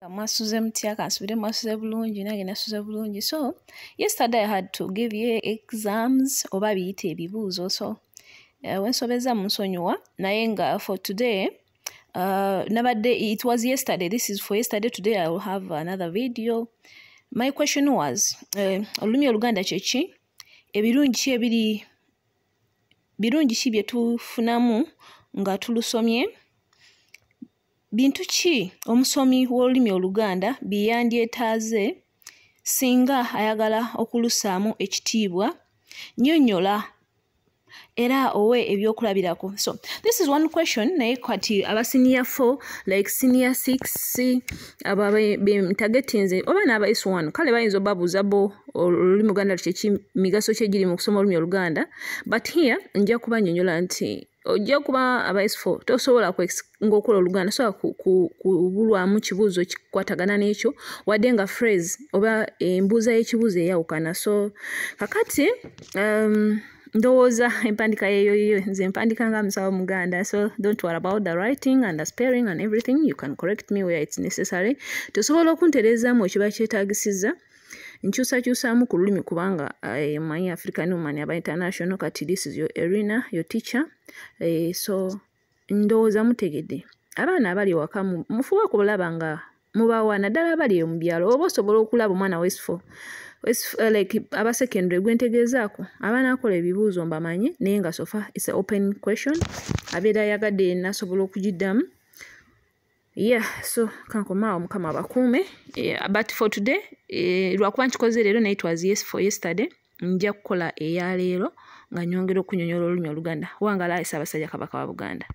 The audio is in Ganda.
Mwasuze mutya? Kansubire mwasuze bulungi, nange nasuze bulungi. So yesterday I had to give you exams, oba biyite ebibuuzo. So wensobeza munsonyiwa, naye nga for today, nabadde, it was yesterday, this is for yesterday. Today I will have another video. My question was, olulimi Oluganda kyeki? Ebirungi ki ebiri, birungi ki bye tufunamu nga tulusomye? Bintu ki omusomi w'olulimi Oluganda bye yandyetaaze singa ayagala okulusaamu ekitiibwa? Nnyonnyola era owe ebyokulabirako. So this is one question, naye kati aba senior 4, like senior 6, abo bentargetinze, oba n'aba S1, kale bayinza obabuuza bo olulimi Oluganda kyeki, migaso ki egiri mu kusoma olulimi Oluganda. But here nja kubannyonnyola nti ojja kuba aba S4 tosobola ng'okola Oluganda sobola kubulwamu kibuuzo kikwatagana n'ekyo, wadde nga phrase oba embuuza y'ekibuuzo eyawukana. So kakati ndowooza empandika yeeyo yo, nze mpandika nga musawo Muganda, so don't worry about the writing and the spelling and everything. You can correct me where it's necessary. Tosobola okuntereezaamu ekiba kyetaagisizza. Nkyusakyusaamu ku lulimi kubanga manyi African woman aba international. Kati this is your arena, your teacher. So ndowooza mutegedde. Abaana abali waka mufube okulaba nga mubawa, naddala abali mu byalo, oba osobola okulaba omwana wa S4, like aba secondary gwe ntegeezaako, abaana akola ebibuuzo mbamanyi, naye nga so far it's an open question, abeera ayagadde nasobola okugiddamu. Yeah, so kankomaawo, Mukama abakuume. Yeah, but for today, lwakuba nkikoze leero, naye it was yes for yesterday, nja kukola eya leero nga nyongera okunyonyola olulimi Oluganda. Wangaala Ssaabasajja Kabaka wa Buganda.